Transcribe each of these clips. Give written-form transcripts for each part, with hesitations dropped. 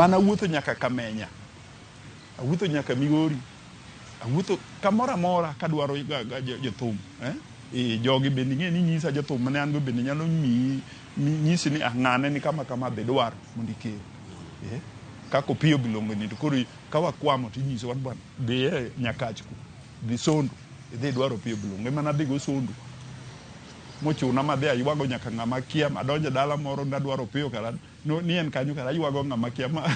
Mana awuotho nyaka Kamenya, awuotho nyaka Migori, awuotho kamoro amora kadwaro jothum. Eh? E, jogi bende ing'e ni nyisa jothum mane an go bende nyalo miyi nyisi ni ah, ng'ane ni kama kama be dwar mondo ikel. Eh? Kaka Opiyo Bilongo ni to koro ka wakwamo to inyisowa ni bwana dhi e Nyakach ku, dhi Sondu, idhi idwar Opiyo Bilongo. Ema nadhi go Sondu mochuna madhi aywago nyaka ng'ama kia, adonjo e dala moro nadwaro Opiyo kara No, ni en kanyo kara aywago ng'ama kia ma.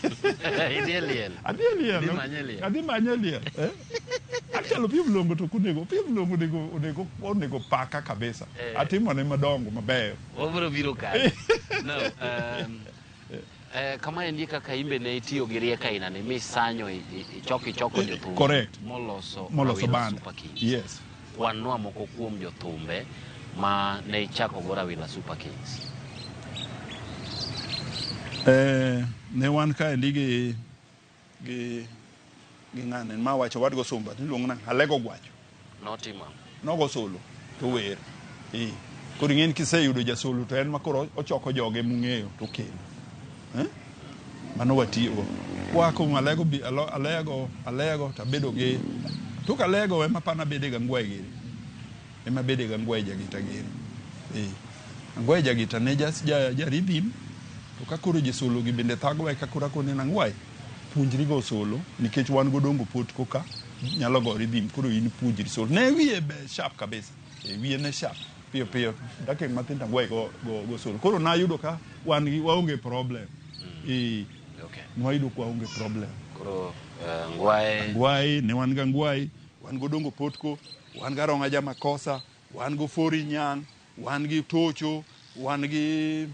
Idhi e liel. Adhi e liel. Idhi manye e liel. Adhi manye e liel. Eh? Actually Opiyo Mlongo to kunego, Opiyo Mlongo onego onego onego paka kabisa. Eh. Atimone madongo mabeyo. Wabiro biro kanyo. No, kama endi kaka imbe ne itiyo gi rieko aina ni misanyo ichoko ichoko jothum Correct. moloso Moloso Rawino band. Super Kings. Yes. Kwanwa moko kuom jothumbe ma ne ichako go Rawila Super Kings. Ne wan kaendi gi ng'ane ma wacho wadgo sumba niluongo na Alego Gwacho. Notimo ang'o? Nogo solo to wer. Eh. Koro ing'e ni kiseyudo jasolo to en ma koro ochoko joge mung'eyo to okelo. Eh? Mano watiyogo. Kwa kuom Alego bi Alego Alego to abedo gi tok Alego ema pana bede ga Ngwai giri. Ema bede ga Ngwai Jagita giri. Eh. Ngwai Jagita ne ja ja, ja rhythm to ka koro jesolo gi bende thagowa eka koro akone na Ngwai puonjri go solo nikech wan godongo pot koka nyalo go rhythm koro in puonjri solo. Ne wiye be sharp kabisa. E, wiye ne sharp piyo piyo dakika mathin to Ngwai go solo. Koro nayudo ka wan gi waonge problem. E, Okay. nwayudo ka waonge problem. Koro Ngwai Ngwai ne wan ga Ngwai, wan godongo potko, wan ga Ronga Jamakosa, wan go Fori Nyang', wan gi Tocho, wan gi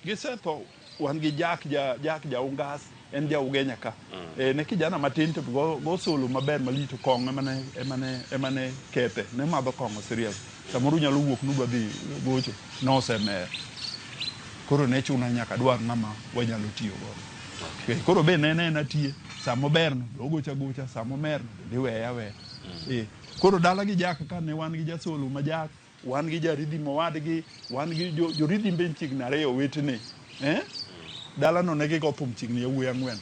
gisetho, wan gi Jack ja Jack ja Ungas, en ja Ugenya ka. E, ne kijana matin to go solo maber malich to kong'o emane kethe, ne madho kong'o serious. Samoro unyalo wuok nudwa dhi gocho, nosemer. Koro ne chuna nyaka adwar ng'ama wanyalo tiyo godo. Okay. Koro be ne en atiye, sama oberno to ogocho agocha, sama omerno bende iweye aweya. Koro dala gi Jack ka ne wan gi jasolo ma Jack, wan gi jaridhim owadgi, wan gi joridhim be chiegni ariyo wetene. Eh? Dalano ne gigo thum chiegni yawuoyi ang'wen.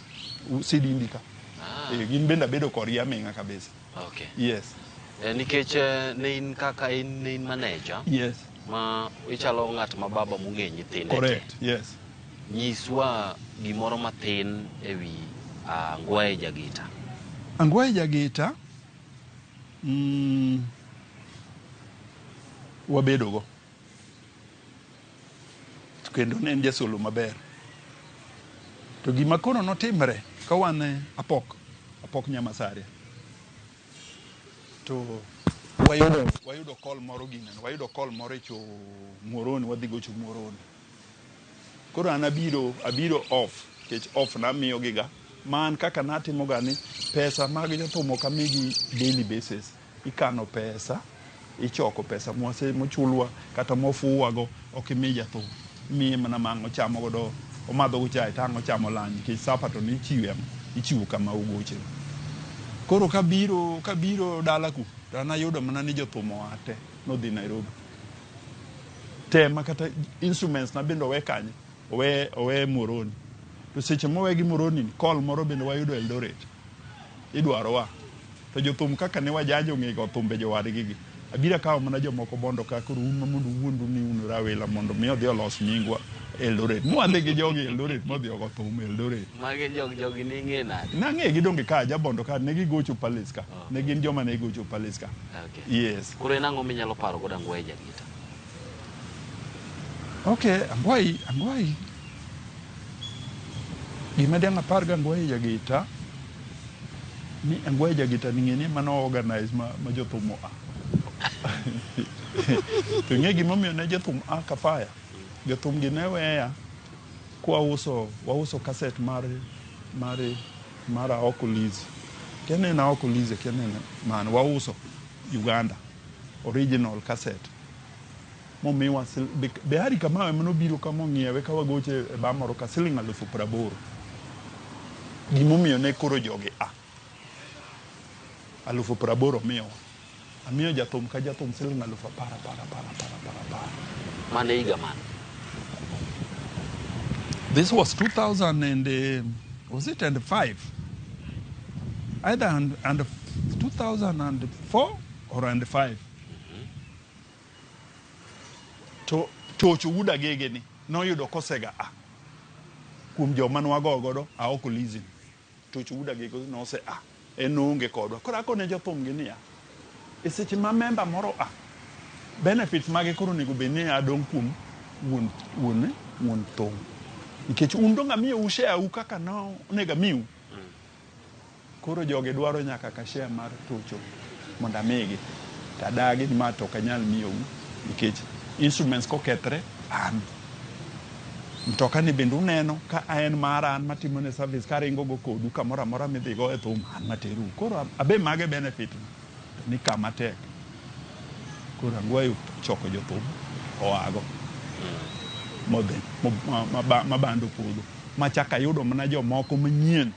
Sidindi ka. Ah. Gin bende abedo kodgi aming'a kabisa. Okay. Yes. Nikech ne in kaka in ne in manager. Yes. Ma ichalo ng'at ma baba mong'e nyithinde. Correct. Yes. Nyiswa gimoro mathin ewi Angwaye Jagita. Angwaye Jagita wabedogo. Kendo ne en jasolo maber. To gima koro notimre ka wan Apok Nyamasaria. To wayudo call moro ginene, wayudo call moro e cho Muhoroni, wadhi gocho Muhoroni. Koro an abiro off, nikech off namiyo giga. Man kaka natimo ga ni pesa mag jothum ok amigi daily basis. Ikano pesa, ichoko pesa mwase mochulwa kata mofuwago ok imi jathum. Imiye mana mang' ochamo godo, omadho go chae tang' ochamo lunch nikech sapa to nichiwe ichiwo kama ugoche. Koro kabiro dala ku to an ayudo mana ni jothum oa te nodhi Nairobi. Te ma kata instruments na bende owe kanye? Owe Muhoroni. To seche mowe gi Muhoroni ni, call moro bende wayudo Eldoret. Idwarowa. To jothum kaka ne wajanja ong'e go thumbe jowadgi gi. Abiro akawo mana jomoko bondo ka koro un ma mondo uwuondru ni un Rawila mondo mi odhi olos nyingwa Eldoret. Mwadhi gi jogi Eldoret modhi ogo thum Eldoret. Magi jogi ni ing'e nade? Nang'e gi donge ka jabondo ka ne gigocho Palace ka. Ne gin joma ne gocho Palace ka. Okay. Yes. Koro en ang'o minyalo paro godo Angwaye Jagita? Okay, Angwayi. Gima dang' apar ga Angwayi Jagita ni Angwayi Jagita ni ng'eni ema no organize ma jothum oa. To ing'e gimomiyo ne jothum a Kafaya? Jothum gi ne weya kwa wauso cassette mar Aoko Liz. Kia Aoko Liz, kia man wauso Uganda original cassette. Momiwa Behari Kamau ema nobiro ka mong'iewe ka wagoche e bar moro ka siling 80,000. Gimomiyo ne koro jogi a. 80,000 miyowa. Amiyo jathum ka jathum siling 10,000 apar apar apar apar apar. Mane higa mane? This was 2000 and Was it and 5? Either and 2004 or and 5. To Tocho wuod Agege ni noyudo kosega a kuom joma nwago godo Aoko Leasing. Tocho wuod Agege nose a en noonge kodwa. Koro akone jothum gi niya, e seche ma member moro a benefits mage koro onego bed ni adong' kuom wuon thum. Nikech un dong' amiyou share u kaka nonego amiu. Koro jogi dwaro nyaka ka share mar Tocho mondo amigi. To adagi ni ma to ok anyal miyou nikech instruments kokethre an. Mtoka ni bende uneno ka en mara an matimone service karingo go kodu kamoro amora midhi go e thum an materou. Koro abe mage benefit na to ni kama tek. Koro Angwayo choko jothum oago modhi mabando podho machako ayudo mana jomoko manyien.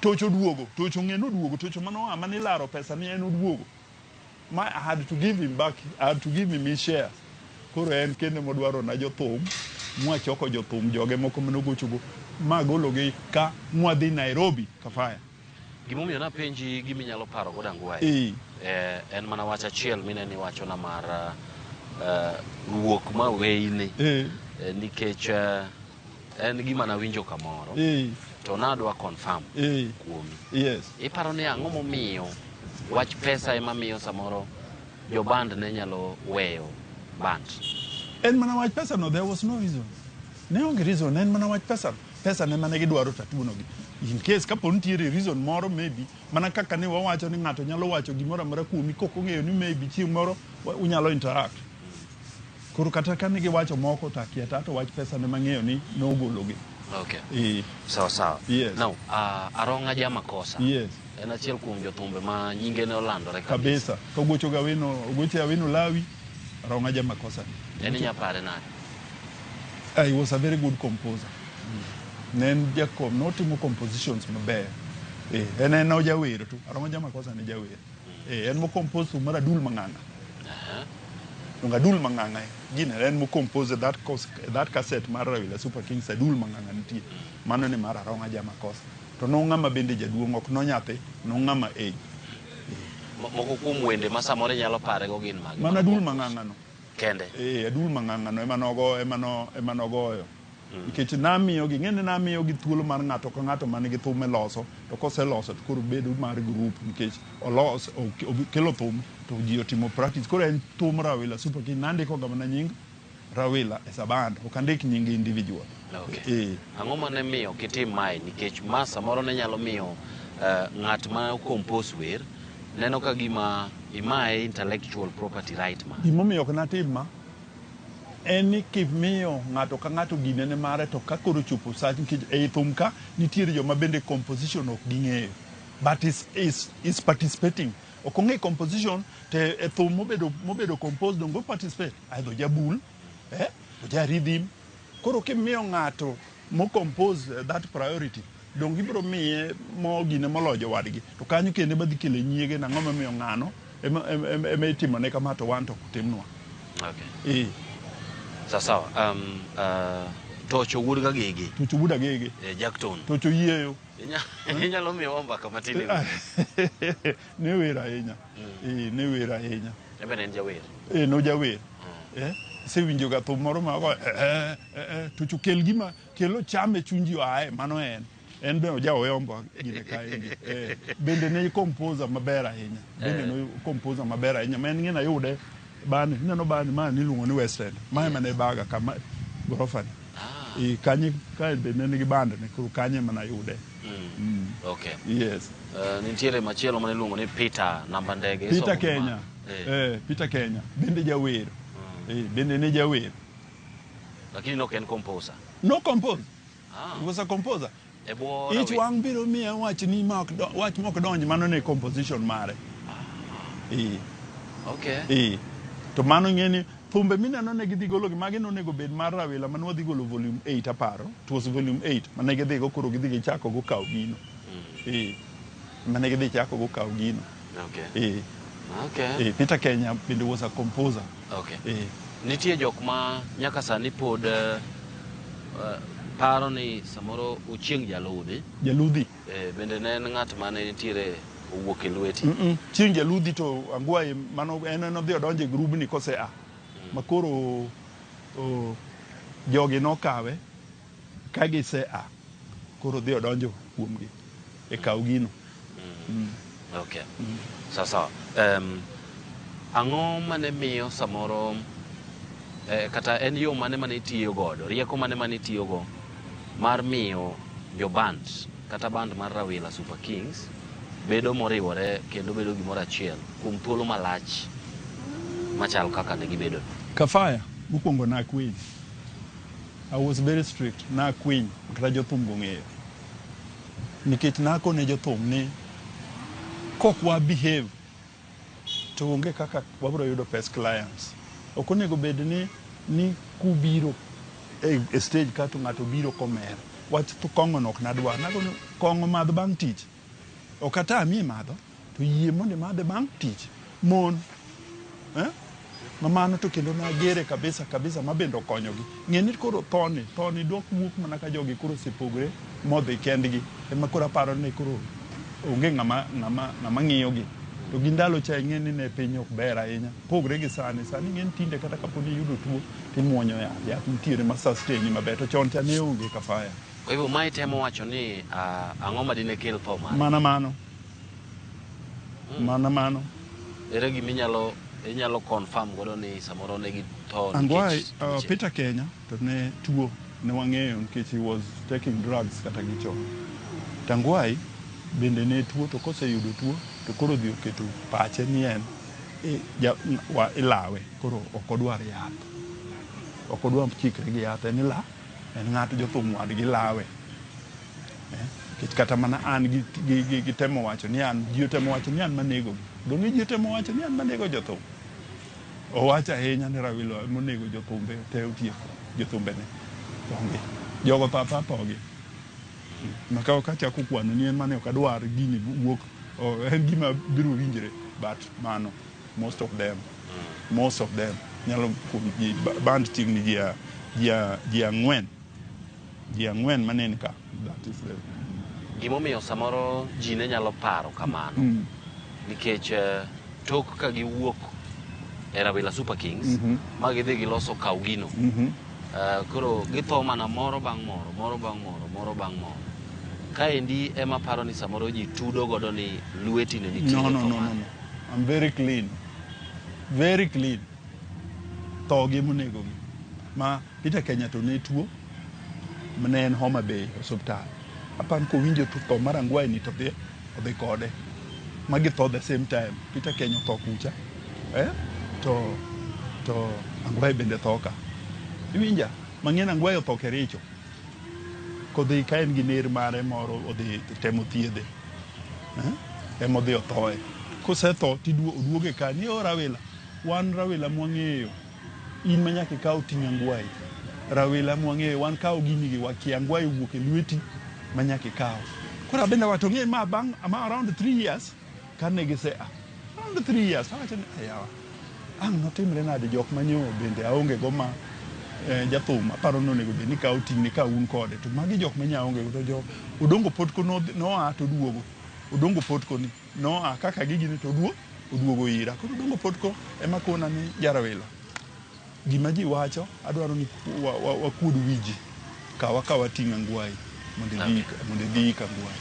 Tocho duogo, Tocho ng'e noduogo, Tocho manoa manilaro pesa ni en oduogo. Ma I had to give him back, I had to give him his shares. Koro en kende modwaro na jothum, mwachoko jothum joge moko manogochogo, magologi ka mwadhi Nairobi Kafaya. Gimomiyo napenji giminyalo paro godo Angwayo en mana wach achiel minene iwachona mar wuok ma weyni nikech en gima nawinjo kamoro to nadwa confirm kuomi. Iparo ni ang'o momiyo wach pesa ema miyo samoro jo band ne nyalo weyo band? En mana wach pesa no, there was no reason. Ne onge reason, en mana wach pesa. Pesa ne mane gidwaro tatuonogi. In case kapo nitiere reason moro maybe, mana kaka ne wawacho ni ng'ato nyalo wacho gimoro amora kuomi kok ong'eyo ni maybe chieng' moro unyalo interact. Koro kata kane giwacho moko to akia to wach pesa ne mang'eyo ni nogologi. Okay. Sawa sawa. Yes. Now, Aronga Jamakosa. Yes. En achiel kuom jothumbe ma nyinge ne olandore kabisa. Kabisa. Kogocho ga wino, ogocho Awino Lawi, Aronga Jamakosa. En inyapare nade? He was a very good composer. Ne en jakom, notimo compositions maber. En ojawer to, Aronga Jamakosa ne jawer. En mo compose thum mar Adul Mang'ang'a. Donge Adul Mang'ang'a gine en mo compose that, that cassette mar Rawila Super Kings Adul Mang'ang'a nitie. Mano ne mar Aronga Jamakosa. To nong'ama bende jaduong' ok nonyathi, nong'ama age. Moko kuom wende ma samoro inyalo parego gin mage? Mana Adul Mang'ang'a no. Kende? Adul Mang'ang'a no ema nogoyo. Nikech namiyogi, ng'eni namiyogi thuolo mar ng'ato ka ng'ato man gi thum e loso, to koseloso to koro bedo mar group nikech olos, okelo thum to ji otimo practice. Koro en thum Rawila Super King, nandiko ga mana nying Rawila as a band, ok andik nying individual. Okay. Ang'o mane miyo kitim mae? Nikech ma samoro ne nyalo miyo ng'at ma compose wer neno ka gima imaye intellectual property right ma. Gimomiyo ok natim ma en ni kimiyo ng'ato ka ng'ato gine ne mare to ka koro chopo sa nikech ei thum ka nitiere joma bende composition ok ging'eyo but is participating. Ok ong'e composition to e thum mobedo composed dongo participate either jabul, oja rhythm. Koro kimiyo ng'ato mo compose that priority dong ibiro miye mo gine moloyo jowadgi to kanyo kendo ema dhi kelo nyiege nang'o momiyo ng'ano ema itimone kama to wan to ok otimnwa. Okay. Sawa sawa. Tocho wuod Gagege. Tocho wuod Agege. Jackton. Tocho yieyo. Inyalo miyo mbaka matin. Ne wer ahinya. Ne wer ahinya. En bende en jawer. No jawer. Isewinjo ga thum moro ma go Tocho kel gima kelo cham e chuny ji oae mano en. En be oja oyombo gine kaendi. Bende ne composer maber ahinya. Bende ne composer maber ahinya. Ma en ng'ena yude bani, ineno bani ma niluongo ni West End. Ma ema ne baga kama gorofa ni. Kanye kae be ne nigi band ne koro kanye ema nayude. Okay. Yes. Nitiere machielo mane iluongo ni Peter namba ndege. Peter Kenya. Peter Kenya. Bende jawer. Bende ne jawer. Lakini nok en composer. No compose. He was a composer. Ich wang' biro miya wach ni ma wach mok donj mano ne composition mare. Okay. To mano ng'eni thumbe mineno ne gidhi golo gi magi nonego bed mar Rawila mane wadhi golo volume 8 aparo. It was volume 8 mane gidhi go koro gidhi gichako go kaw gino. Mane gidhi chako go kaw gino. Okay. Okay. Peter Kenya bende was a composer. Okay. Nitie jok ma nyaka sani pod paro ni samoro Ochieng' Jaludhi. Jaludhi. Bende ne en ng'at mane nitiere owuok e lweti. Chieng' Jaludhi to Angwai mano en nodhi odonjo e grubni kose a. Ma koro jogi nokawe ka gise a. Koro dhi odonjo kuomgi e kaw gino. Okay. Sawa sawa. Ang'o mane miyo samoro kata en yo mane mane itiyo godo, rieko mane mane itiyo go mar miyo jo band kata band mar Rawila Super Kings bedo moriwore kendo bedo gimoro achiel kuom thuolo malach machal kaka ne gibedo? Kafaya, mokwongo nakwiny. I was very strict. Nakwiny, kata jothum go ng'eyo. Nikech nakone jothum ni kok wa behave to onge kaka wabiro yudo pes clients. Ok onego bed ni kubiro e stage ka to ng'ato biro komer. Wach kong'o no ok nadwar. Nakono kong'o madh bang' tich. Ok atami madho, to yie mondo imadhe bang' tich. Mon, eh? Ma mano to kendo nagere kabisa kabisa ma bende okonyogi. Ng'e ni koro thoni dok wuok mana ka jogi koro osepogre modhi kendgi. Ema koro aparo ni koro onge ng'ama ng'iyogi. To gi ndalo cha ing'e ni ne piny ok ber ahinya. Pogre gi sani. Sani ing'e ni tinde kata kapo ni iyudo tuo timuonyo yath. Yath nitiere ma sustain maber. To chon cha ne onge Kafaya. Kwa hivyo mae temo wacho ni ang'o ma dine kel tho mare? Mana mano. Mana mano. Ere gima inyalo confirm godo ni samoro ne githo Angwai, nikech tuoche? Peter Kenya to ne tuo ne wang'eyo nikech he was taking drugs kata gi chon. To Angwai bende ne tuo to koseyudo tuo to koro odhi oketo pache ni en ilawe koro ok odwar yath. Ok odwar chikre gi yath en ila en ng'ato jothum wadgi lawe. Nikech kata mana an gi temo wacho ni an ji otemo wacho ni an manegogi. Donge ji otemo wacho ni an manego jothum? Owacho ahinya ni Rawilo monego jothumbe te otieko jothumbe ne. Onge. Jogo tho athoa thogi. Maka ok achako kwano ni en mane ok adwar gini wuok. En gima biro winjre but mano most of them. Most of them nyalo kuom ji band chiegni ji ang'wen. Ji ang'wen maneno ka. That is the Gimomiyo samoro ji ne nyalo paro kamano. Nikech tok ka giwuok e Rawila Super Kings ma gidhi giloso Kaugino. Koro githo mana moro bang' moro, moro bang' moro, moro bang' moro. Kaendi ema paro ni samoro ji tudo godo ni lweti ne nitie. No, no, no, no, no. I'm very clean. Very clean. Thogi monegogi. Ma Peter Kenya to ne tuo ne en Homa Bay osiptal. Apan kowinjo to tho mar Angwai ni to odhi kode. Ma githo the same time. Peter Kenya otho kucha. To Angwai bende tho ka. Iwinja? Mang'eny Angwai otho Kericho. Kodhi ka en gi ner mare moro odhi temo thiedhe. Ema odhi othoe. Kosetho oduoge ka ni o Rawila. Wan Rawila mwang'eyo. In ma nyaka ikaw ting' Angwai. Rawila mwang'eyo wan kaw gini gi wakia. Angwai owuok e lweti ma nyaka ikaw. Koro abende awacho ng'e ma bang' ma around 3 years kane gise a. Around 3 years awacho ni ayawa. Ang' notimre nade jok manyo bende aonge go ma jathum aparo ni onego bed ni kawo ting'ne ka un kode to magi jok manya aonge go to jo Odongo Potko noa to oduogo. Odongo Potko ni noa kaka gigini to oduogo ira. Koro Odongo Potko ema kona ni Jarawila. Gima ji wacho adwaro ni wakuod wi ji. Kawa kawa ting' Angwai mondo idhi ik Angwai.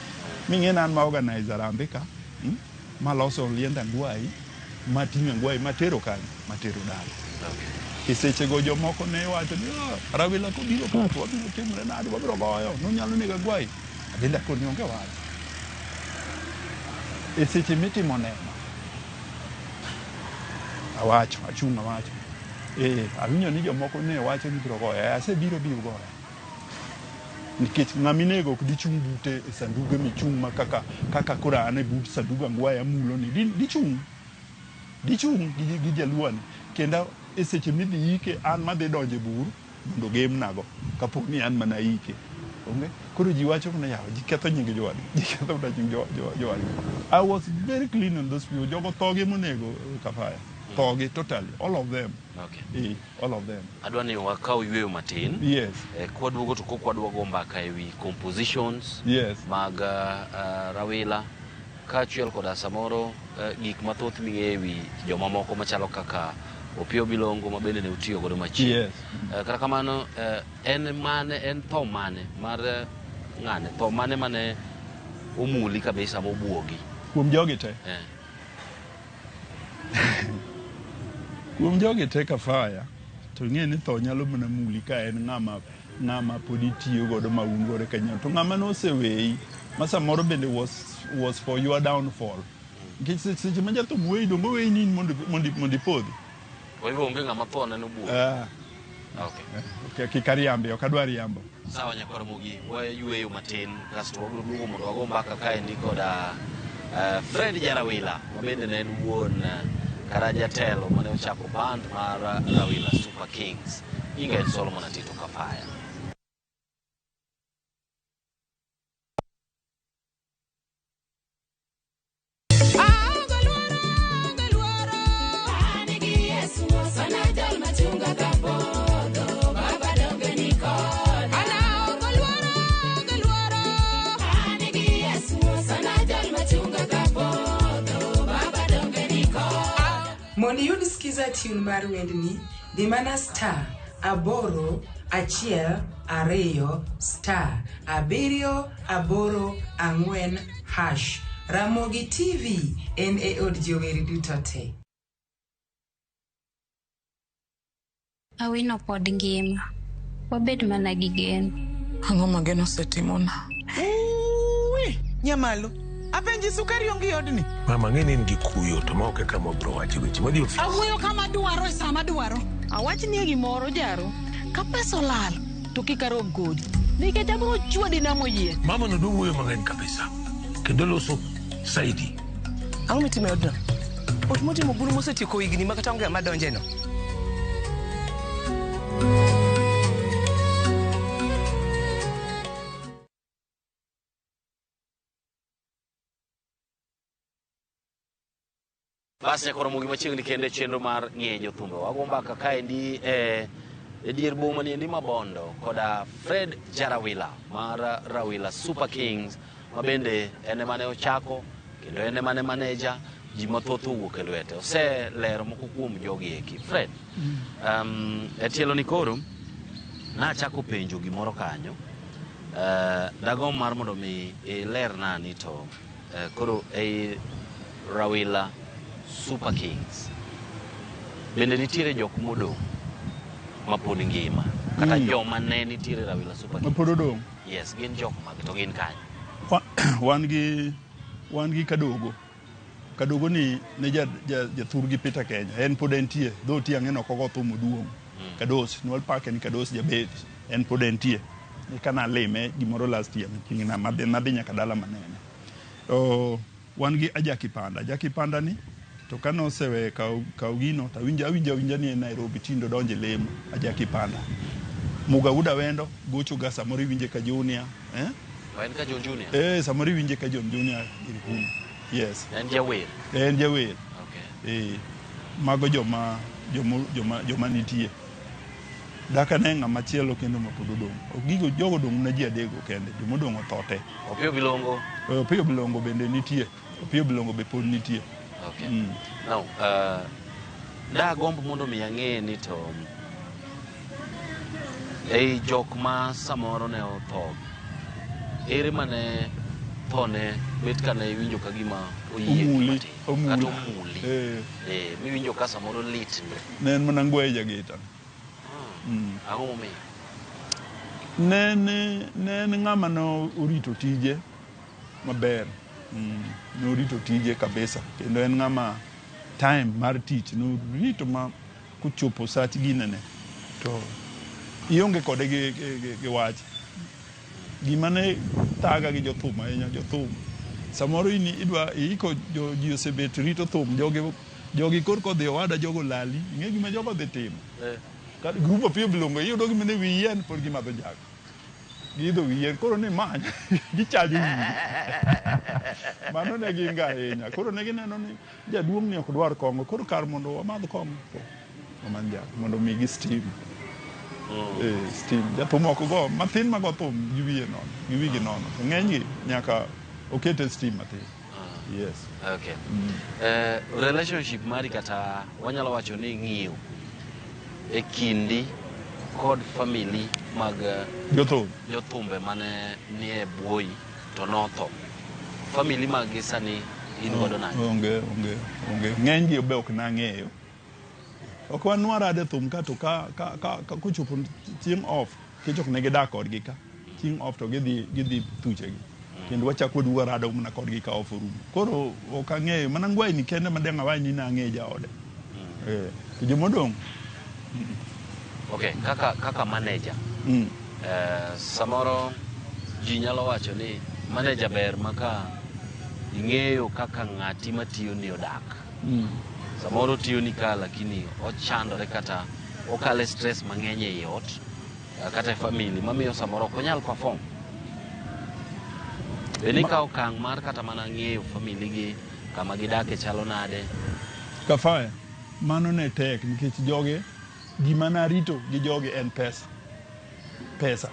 Ming'e ni an ma organize harambee ka, maloso liend Angwai, mating'o Angwai matero kanyo, matero dala. E sechego jomoko ne wacho ni Rawila kobiro ka to wabiro timre nade, wabiro goyo, nonyalo nego Angwai. Abende akoni onge wach. E seche mitimo neno, awacho, achung' awacho. Awinjo ni jomoko ne wacho ni biro goya, asebiro bi ugoya. Nikech ng'ama inego ok dichung' bute e sanduge michung' ma kaka koro an e but sandug Angwai amulo ni, dichung'. Dichung' gi jaluo ni. Kendo e seche midhi ike, an madhi donjo e bur mondo ogemnago kapo ni an mana ike. Onge? Koro ji wacho ni yawa, ji ketho nying jowadgi. Ji ketho mana nying jowadgi. I was very clean on those people. Jogo thogi monego Kafaya. Thogi totally, all of them. Okay. All of them. Adwa ni wakaw yweyo matin. Yes. Kwaduogo to kok wadwa go mbaka ewi compositions Yes. mag Rawila kaachiel koda samoro gik mathoth ming'eyo ewi jomamoko machalo kaka Opiyo Bilongo ma bende ne utiyo godo machiegni. Yes. Kata kamano en mane en tho mane mar ng'ane tho mane mane omuli kabisa mobuogi Kuom jogi te. Kuom jogi te Kafaya, to ing'e ni tho nyalo mana muli ka en ng'ama pod itiyo godo ma un godo kanyo. To ng'ama noseweyi ma samoro bende was for your downfall. Nikech seche ma jathum weyi donge oweyi ni in mondo ipodhi. Kwa hivyo onge ng'ama tho ne nobuogi. Okay. Okay, kik ariambi, ok adwa riambo. Sawa nyakwar Ramogi, wayueyo matin kasto wabiro duogo mondo wago mbaka kaendi koda Fred Jarawila ma bende ne en wuon kata jatelo mane ochako band mar Rawila Super Kings. Nyinga en Solomon Atito Kafaya. Mondo iyud skiza tune mar wendni, dhi mana star 8 1 2 star 7 8 4 hash. Ramogi TV en e od joweri duto te. Awino pod ngima. Wabed mana gi geno. Ang'o ma geno osetimona? Nyamalo, apenji sukari onge e odni? Mama, ang'e ni in gi kuyo to ma ok e kama wabiro wache weche. Wadhi ofis. Awuoyo kama dwaro e sama dwaro. Awachnie gimoro jaro. Ka pesa olal to kik arom kodi. Nikech abiro chwadi namoyie. Mama no dwa wuoyo mang'eny kabisa. Kendo loso saidi. Ang'o mitimo e odno? Ot motimo buru mosetieko higni ma kata onge ng'ama donje no. Bas nyaka Ramogi machiegni kende chenro mar ng'eyo jothumbe. Wago mbaka kaendi e dier boma niendi ma Bondo koda Fred Jarawila mar Rawila Super Kings ma bende en ema ne ochako kendo en ema ne manager ji mathoth owuok e lwete. Oselero moko kuom jogi eki. Fred, e tielo ni koro nachako penjo gimoro kanyo. Dagomb mar mondo mi ilerna ni to koro ei Rawila Super Kings bende nitiere jok modong' mapod ngima kata joma ne nitiere Rawila Super Kings mapod odong'? Yes, gin jok mage to gin kanye? Wan gi Kadogo. Kadogo ni ne jathur gi Peter Kenya. En pod entie. Dho oti ang'e ok ogo thum oduong'. Kados, nwalpake ni Kados jabet. En pod entie. Eka nalime gimoro last year machiegni nadhi nyaka dala manene. Wan gi Ajaki Panda. Ajaki Panda ni to kane osewe kaw gino to awinjo awinja ni en Nairobi tinde odonjo e lemo. Ajaki Panda. Muga Wuod Awendo gocho ga samoro iwinje ka Junior. En ka John Junior? Samoro iwinje ka John Junior ir kuno. Yes. En jawer? En jawer. Okay. Mago joma nitie. Dak ane ng'ama chielo kendo ma pod odong'. Gigo jogo odong' na ji adek kende, jomodong' otho te. Opiyo Bilongo? Opiyo Bilongo bende nitie. Opiyo Bilongo be pod nitie. Okay. Now, dagomb mondo mi ang'e ni to ei jok ma samoro ne otho, ere mane thone bet kane iwinjo ka gima oyie Omuli, matin, kata omuli. omuli. Miwinjo ka samoro lit ni. Ne en mana Ngwaye Jagita. Ang'o momiyo? Ne en ng'ama no orito tije maber. Norito tije kabisa. Kendo en ng'ama time mar tich norito ma kochopo sach ginene to ionge kode gi wach. Gima ne thaga gi jothum ahinya, jothum. Samoro in idwa iiko ji osebet rito thum, jogi kor kodhi owada jogo lali. Ing'e gima jogo dhi timo. Ka group Opiyo Bilongo iyudo gima ne wi yien pod gimadho njaga. Giidho wi yien koro ni many gichajo wigi. Mano ne gin ga ahinya. Koro ne gineno ni jaduong' ni ok dwar kong'o. Koro kar mondo wamadh kong'o to wamany yath mondo omigi steam. Eh, steam. Jathum ok go mathin mago thum gi wiye nono, gi wigi nono. To ng'enygi nyaka okete steam matin. Yes. Okay. Relationship mari kata wanyalo wacho ni ng'iyo e kindi kod family mag Jothum. jothumbe mane nie bwoyi to notho. Family mag gi sani in godo nade? Onge, onge, onge. Ng'eny gi be ok nang'eyo. Ok wan warade thum ka to ka, ka, ka, ka kochopo chieng' off, nikech ok ne gidak kodgi ka. Chieng' off to gidhi, gidhi thuchegi. Kendo wachako waduogo warado mana kodgi ka off orumo. Koro ok ang'eyo, mana ngwai ni kende ma dang' awach ni nang'eyo jaode. Eh, to jomodong', Okay, kaka kaka manager. Samoro ji nyalo wacho ni manager ber maka ing'eyo kaka ng'ati matiyo ni odak. Samoro tiyo ni ka lakini ochandore kata okale stress mang'eny ei ot kata e family mamiyo samoro ok onyal perform. Be nikawo okang' mar kata mana ng'eyo family gi kama gidake chalo nade? Kafaya, mano ne tek nikech joge gima narito gi jogi en pesa. Pesa.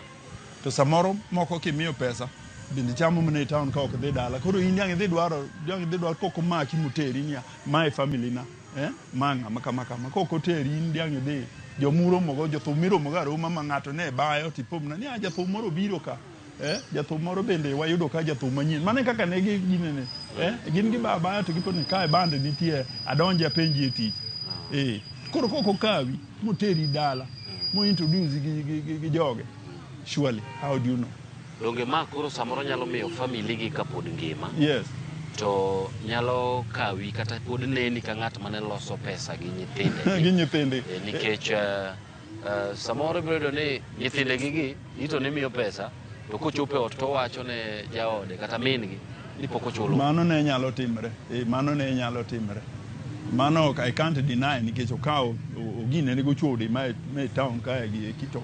To samoro moko kimiyo pesa bende chamo mana e town ka ok dhi dala. Koro in dang' idhi dwaro, dang' idhi dwaro kok omaki moteri niya, mae family na. Eh? Ma ng'ama kama kama. Kok oteri in dang' idhi. Jomuromogo, jothum miromogo aroma ma ng'ato ne bayo tipomna ni ah jathum moro obiro ka. Eh? Jathum moro bende wayudo ka jathum manyien. Mano e kaka ne gi ginene. Eh? Gin gibayo abaya to gipo ni kae band nitie adonje apenji e tich. Eh. Koro kok okawi moteri dala mo introduce gi, gi, gi, gi joge. Surely, how do you know? Donge ma koro samoro nyalo miyo family gi kapod ngima Yes. to nyalo kawi kata pod neni ka ng'at mane loso pesa gi nyithinde gi nyithinde. Nikech samoro ibiro yudo ni nyithinde gi gi ito nimiyo pesa to kochopo e ot to owacho ne jaode kata min gi ni pok ochulo. Mano ne nyalo timre. Eh, mano ne nyalo timre. Mano ok I can't deny nikech okawo ogine ni gochode ma e town kae gi eki to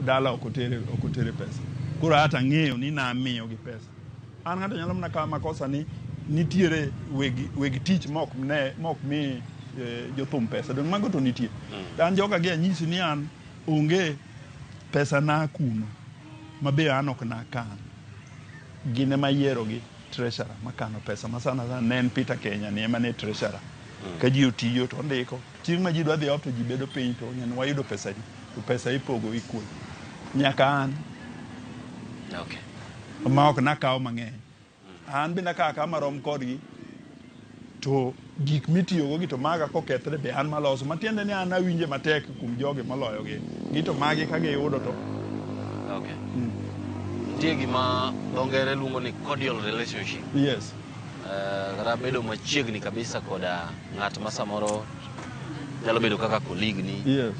dala ok otere ok otere pesa. Koro hata ng'eyo ni namiyo gi pesa. An ng'ato nyalo mana kawo makosa ni nitiere weg, weg tich mok ne mok mi jothum pesa. Dong mago to nitie. An joga gi anyisi ni an onge pesa na kuno ma be an ok nakan. Gin ema yiero gi treasurer makano pesa ma sana sana ne en Peter Kenya ni ema ne treasurer. Ka ji otiyo to ondiko. Chieng' ma ji dwa dhi off to ji bedo piny to ng'e ni wayudo pesa di. To pesa ipogo equal. Nyaka an Okay. ma ok nakawo mang'eny. An bende akawo akawa marom kodgi to gik mitiyogo gi to maga kokethre be an maloso. Matiende ni an awinje matek kuom jogi moloyo gi. Gi to magi ka giyudo to Okay. Nitie gima dho ngere luongo ni cordial relationship. Yes. Kata bedo machiegni kabisa koda ng'at ma samoro nyalo bedo kaka colleague ni Yes.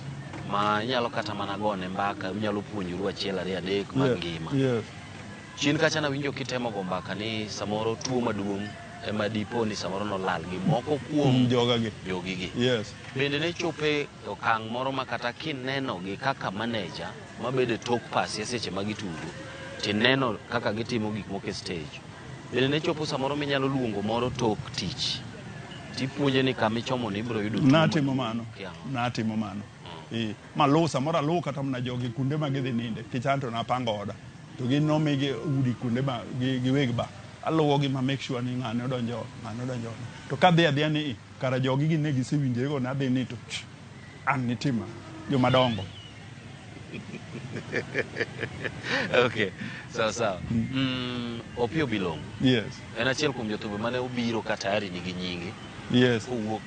ma inyalo kata mana gone mbaka unyalo puonjoru achiel ariyo adek mag ngima. Yes. Chien kacha nawinjo kitemo go mbaka ni samoro tuo maduong' ema dipo ni samoro nolal gi moko kuom Joga gi. jogi gi. Yes. Bende ne chope okang' moro ma kata kineno gi kaka manager mabedo e tok pasia seche ma gitugo tineno kaka gitimo gik moko e stage. Bende ne chopo samoro minyalo luongo moro tok tich tipuonje ni kama ichomo ni ibiro yudo tuo Natimo maduong' mano. kia ang'o. Natimo mano. Eh, maluw samoro aluw kata mana jogi kuonde ma gidhi ninde nikech an to napango oda. To gin nomigi udi kuonde ma gi giweg ba. Aluwo gi ma make sure ni ng'ane odonjo ot, ng'ane odonjo ot. To kadhi adhiya ni i, kara jogi gin ne gisewinjore go nadhi ni to ang' nitima joma dongo. Okay, sawa sawa. Opiyo Bilongo Yes. en achiel kuom jothumbe mane obiro ka tayari nigi nyinge Yes. kowuok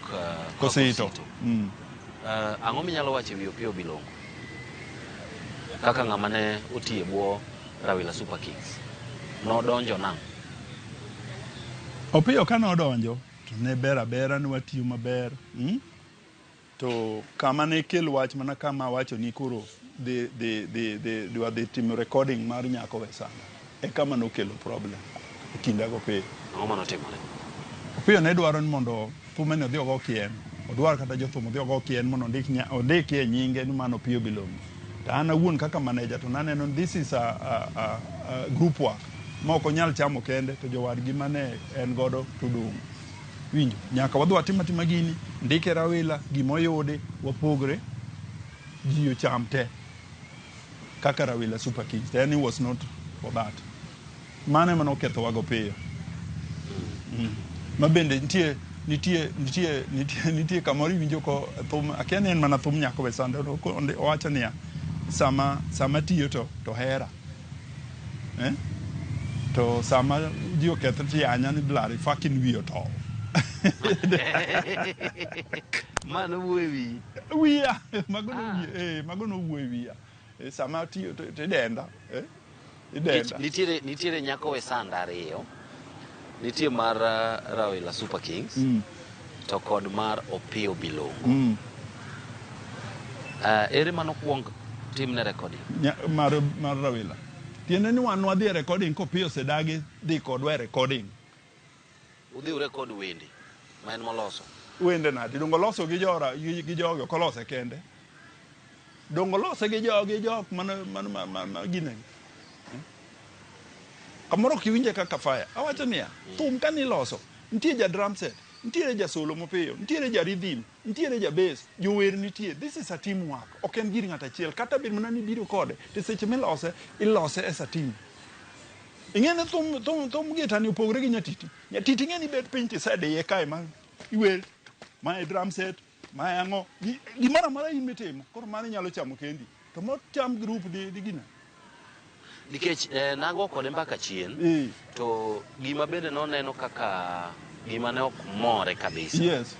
Kosito. Ang'o minyalo wacho e wi Opiyo Bilongo kaka ng'ama ne otiyo e bwo Rawila Super Kings? Nodonjo nang'o? Opiyo ka nodonjo to ne ber abera ne watiyo maber. To kama ne kel wach mana kama awacho ni koro dhi dhi dhi dhi dwa dhi timo recording mar Nyako Wesanda. E kama nokelo problem e kinda go Opiyo. Ang'o manotimore? Opiyo ne dwaro ni mondo thume ni odhi ogo kien. Odwar kata jothum odhi ogo kien mondo ondik ondikie nyinge ni mano Opiyo Bilongo. To an awuon kaka manager to naneno this is a group work ma ok onyal chamo kende to jowadgi mane en godo to dong'. Winjo, nyaka wadhi watim atima gini, ndike Rawila, gimoyudi, wapogre, ji ocham te. Kaka Rawila Super Kings. To en he was not for that. Mano ema nokethowago piyo. Ma bende nitie kamoro iwinjo ko thum, akia ni en mana thum nyako we sande, owacho niya, sama tiyo to hera. Eh? To sama ji oketho to yanya ni bloody fucking wiyo tow. Mano wuoyo e wiyi. Wiya, mago nowuoyo, mago nowuoyo e wiya. Sama tiyo to idenda, eh? Idenda. Nitiere nyako we sanda ariyo. Nitie mar Rawila Super Kings to kod mar Opiyo Bilongo. Ere manokuong timne recording? Mar Rawila. Tiende ni wan wadhi e recording kopiyo osedagi dhi kodwa e recording. Udhi urekod wende ma en moloso. Wende nade? Dongo loso gi jora gi jogi ok olose kende. Dongo lose gi jogi jok mana gine. Kamoro ok iwinje kaka fire. Awacho niya, thum ka niloso, nitie ja drum set, nitiere ja solo mopiyo, nitiere ja rhythm, nitiere ja bass, jower nitie. This is a team work. Ok en gir ng'ato achiel. Kata bed mana ni ibiro kode, to seche milose, ilose as a team. Ing'e ni thum gita ni opogore gi nyatiti. Nyatiti ing'e ni bet piny tisediye kae ma iwer, mae drum set, mae ang'o, gimoro amora in mitimo. Koro mano inyalo chamo kendi. To mocham group di gina. Nikech nago kode mbaka chien, to gima bende noneno kaka gima ne ok more kabisa. Yes.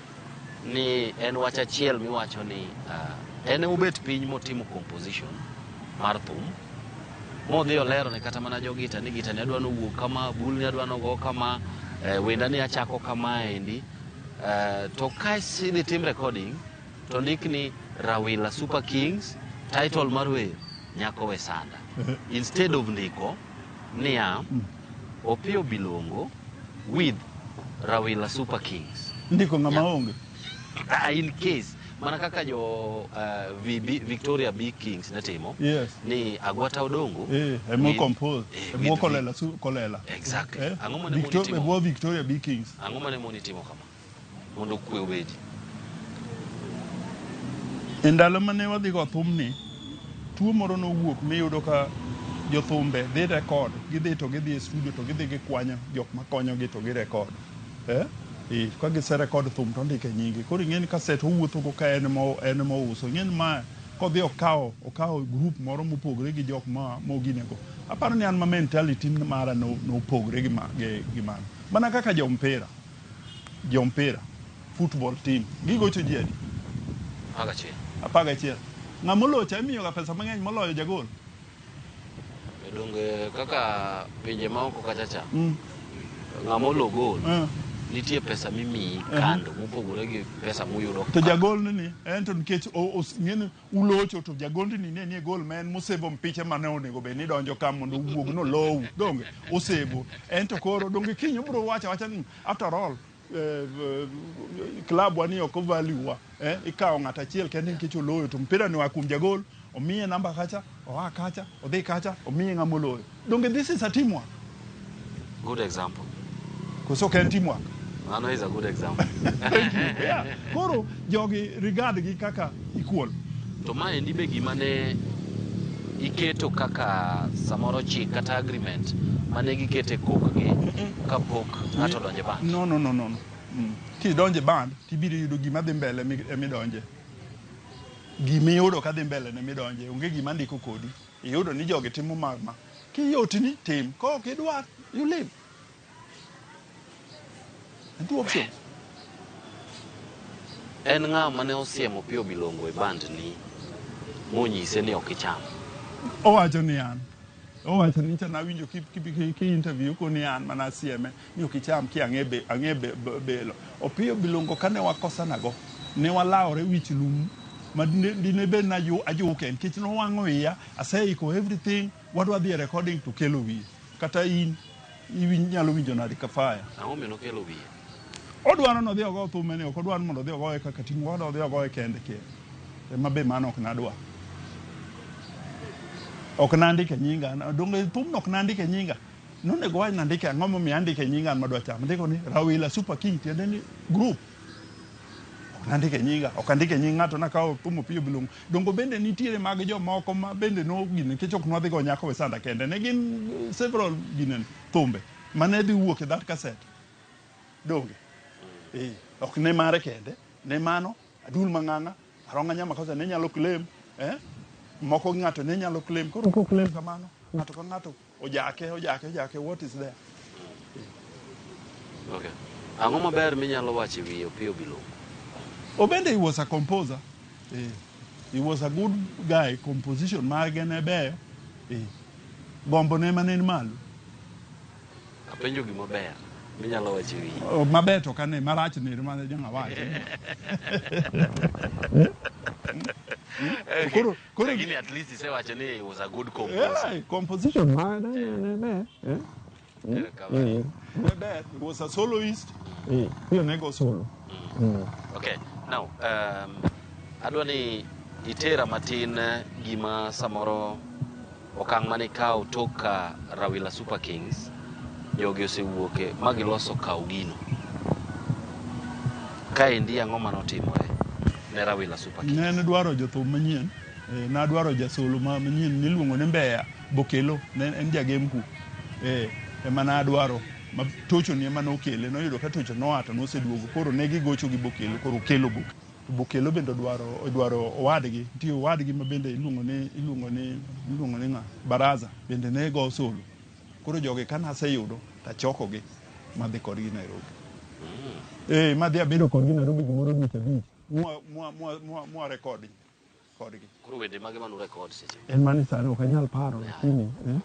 Ni en wach achiel miwacho ni en obet piny motimo composition mar thum. Modhi olero ne kata mana jogita ni gita ni adwa nowuog kama, bul ni adwa nogo kama, wenda ni achako kama endi. To ka idhi tim recording, to ndik ni Rawila Super Kings, title mar wer, Nyako We Sanda. Instead of ndiko niya, Opiyo Bilongo with Rawila Super Kings. Ndiko ng'ama onge. In case, mana kaka jo VB, Victoria B Kings ne timo. Yes. Ni Agwata Odongo. Emo compose. Emo kolela su kolela. Exactly. Ang'o mane moni timo? Emo Victoria B Kings. Ang'o mane moni timo kama? Mondo kwe obedi. E ndalo mane wadhi go thumni, tuo moro nowuok miyudo ka jothumbe dhi record, gidhi to gidhi e studio to gidhi gikwanyo jok makonyogi to girekod. Ka giserekod thum to ondike nyingi. Koro ing'e ni kaset owuotho go ka en mouso. Ing'e ni ma kodhi okawo group moro mopogore gi jok ma moginego. Aparo ni an ma mentality mara nopogore gi mano. Mana kaka jompira. Jompira, football team, gigocho ji adi? 11. Ng'ama olocho imiyoga pesa mang'eny moloyo jagol. Donge kaka pinje maoko kacha cha. Ng'ama olo gol, nitie pesa mimiyi kando mopogore gi pesa muyudo. To jagol ni en to nikech ng'eni ulocho to jagol ni ne nie gol ma en mosebo mpiche mane onego bed ni donjo ka mondo owuog no lowu. Donge osebo. En to koro donge kiny obiro wacho awacha ni after all club wa ni ok value wa. Ikawo ng'ato achiel kende nikech oloyo to mpira ni oa kuom jagol, omiye namba kacha, oa kacha, odhi kacha, omiye ng'ama oloyo. Donge this is a teamwork. Good example. Koso ok en teamwork? Mano is a good example. Thank you. Yeah. Koro jogi regard gi kaka equal. To maendi be gima ne iketo kaka samoro chik kata agreement mane gikete kokgi kapok ng'ato odonje band. No. Kidonje band, tibiro yudo gima dhi mbele emidonje. Gimiyudo ka dhi mbele ne midonje, onge gima ndiko kodi. Iyudo ni jogi timo ma. Kiyotni, tim. Ka ok idwar, you leave. And two options. En ng'a mane osiemo Opiyo Bilongo e band ni monyise ni ok icham? Owacho ni an. Owacho ni cha nawinjo ki interview ko ni an mana sieme ni ok icham ki ang'e belo. Opiyo Bilongo kane wakosanago, ne walawore wich lum ma dine bed na ajuke nikech nowang'o iya, aseiko everything, wadwa dhi e recording to kelo wiye. Kata in inyalo winjo nade ka fire. Ang'o momiyo nokelo wiye? Odwaro ni odhi ogo thumene, ok odwar mondo odhi ogoye kaka ting', odwa odhi ogoye kende kende. Ema be mano ok nadwar. Ok nandike nyinga. Donge thumno ok nandike nyinga. Nonego wach nandike ang'o momiyo andike nyinga an madwa chamo. Ndiko ni Rawila Super King tiende ni group. Ok nandike nyinga, ok andike nying ng'ato nakawo thum Opiyo Bilongo. Dongo bende nitiere mag jomoko ma bende no gine nikech ok nwadhi go Nyako Wesanda kende. Ne gin several gine thumbe mane dhi wuok e that cassette. Donge? Eh, ok ne mare kende, ne mano Adul Mang'ang'a, Aronga Nyamakosa ne nyalo claim, eh? Moko ng'ato ne nyalo claim. Koro ko claim kamano, ng'ato ka ng'ato ojake, ojake, ojake, what is there? Okay. Ang'o maber minyalo wacho e wi Opiyo Bilongo? Obende he was a composer. Eh, he was a good guy, composition mage ne beyo. Eh, gombo ne mane ni malo. Apenjo gima ber minyalo wacho e wiye. Oh, maber to kane marach ni mane jang awacho. Koro koro Lakini at least isewacho ni he was a good composer. Yeah, composition mage ne ber. Eh? Erokamano. Ne ber. He was a soloist. Eh, pia ne go solo. Okay. Now, adwa ni itera matin gima samoro okang' mane ikawo tok ka Rawila Super Kings jogi osewuok e ma giloso kaw gino. Kaendi ang'o mane otimore ne Rawila Super Kings? Ne en dwaro jothum manyien. Eh, nadwaro jasolo manyien niluongo ni Mbeya Bokelo, ne en jagemku. Eh, ema nadwaro. Ma Tocho ni ema nokele, noyudo ka Tocho noa to noseduogo. Koro ne gigocho gi Bokelo, koro okelo Bokelo. To Bokelo bende odwaro odwaro owadgi. Nitie owadgi ma bende iluongo ni iluongo ni iluongo ni ng'a? Baraza bende ne go solo. Koro jogi ka naseyudo tachokogi madhi kodgi Nairobi. Eh, madhi abedo kodgi Nairobi gimoro dweche 5. Mwa mwa mwa mwa mwa record kodgi. Koro wende mage mane urekod seche? En mani sani ok anyal paro lakini eh,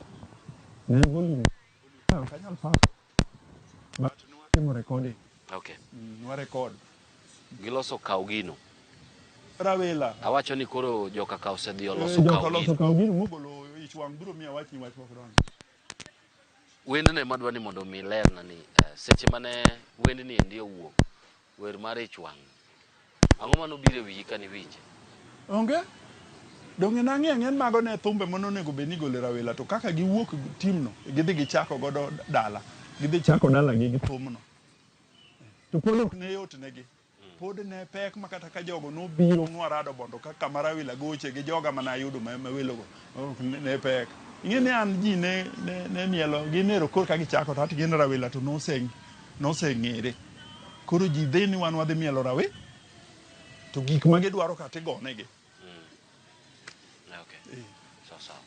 ne en volume ok anyal paro. But nwatimo recording. Okay. Nwa record. Giloso kaw gino. Rawila. Awacho ni koro joka ka osedhi oloso Joka kaw oloso gino. kaw gino mogolo ich wang' biro miyo awachni wach mok donjo. Wendno ema adwa ni mondo mi ilerna ni seche mane wendni endi owuok, wer mar ich wang', ang'o mane obiro e wiyi kane iwinje? Onge. Donge nang'e ang'e ni mago ne thumbe mane onego bed ni igolo e Rawila to kaka giwuok team no, gidhi gichako godo dala. Gidhi chako dala gi gi thumno. To pod ok ne yot negi. Pod ne pek ma kata ka jogo nobiro nwarado bondo ka kama Rawila goche gi joga mane ayudo ma welogo. Ne pek. Ing'e ni an ji ne, ne, ne mielo ginero koro ka gichako to ati gin Rawila to noseng'ere. Koro ji dhi ni wan wadhi mielo Rawi to gik ma gidwaro ka tigonegi. Okay. Sawa sawa.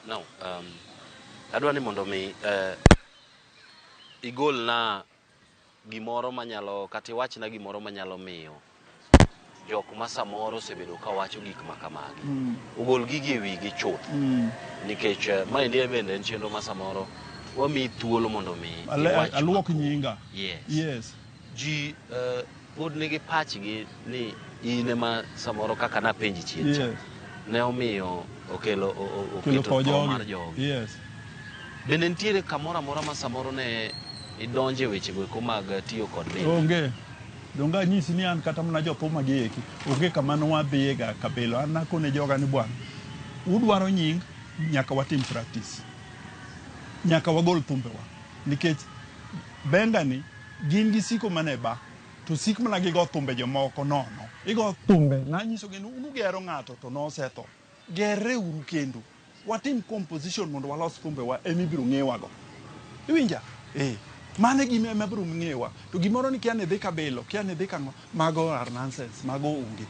Now, adwa ni mondo mi igolna gimoro manyalo kata iwachna gimoro manyalo miyo jok ma samoro osebedo ka wacho gik ma kamagi ogol gigi e wigi chuth. Nikech maendi bende en chenro ma samoro wamiyi thuolo mondo mi iwach Aluok nyinga. Yes. Yes. Ji pod nigi pachgi ni in ema samoro kaka napenji chien cha. Yes. Ne omiyo okelo Kelo oketo tho tho mar jogi. jogi. Yes. Bende nitiere kamoro amora ma samoro ne idonje wechego eko mag tiyo kod del? Onge. Donge anyisi ni an kata mana jothuma gi eki, onge kama ne wadhiye ga kabilo. An nakone joga ni bwana, udwaro nying, nyaka watim practice. Nyaka wagol thumbewa. Nikech benga ni gin gisiko mana e ba, to sik mana gigo thumbe jomoko nono. Igo thumbe, nanyisogi ni un ugero ng'ato to nosetho. Gerre uru kendu. Watim composition mondo walos thumbewa ema ibiro ng'ewago. Iwinja? Eh. Mano e gima ema biro ng'ewa. To gimoro ni kia ni dhi kabilo, kia ni dhi kang'o, mago are nonsense, mago onge.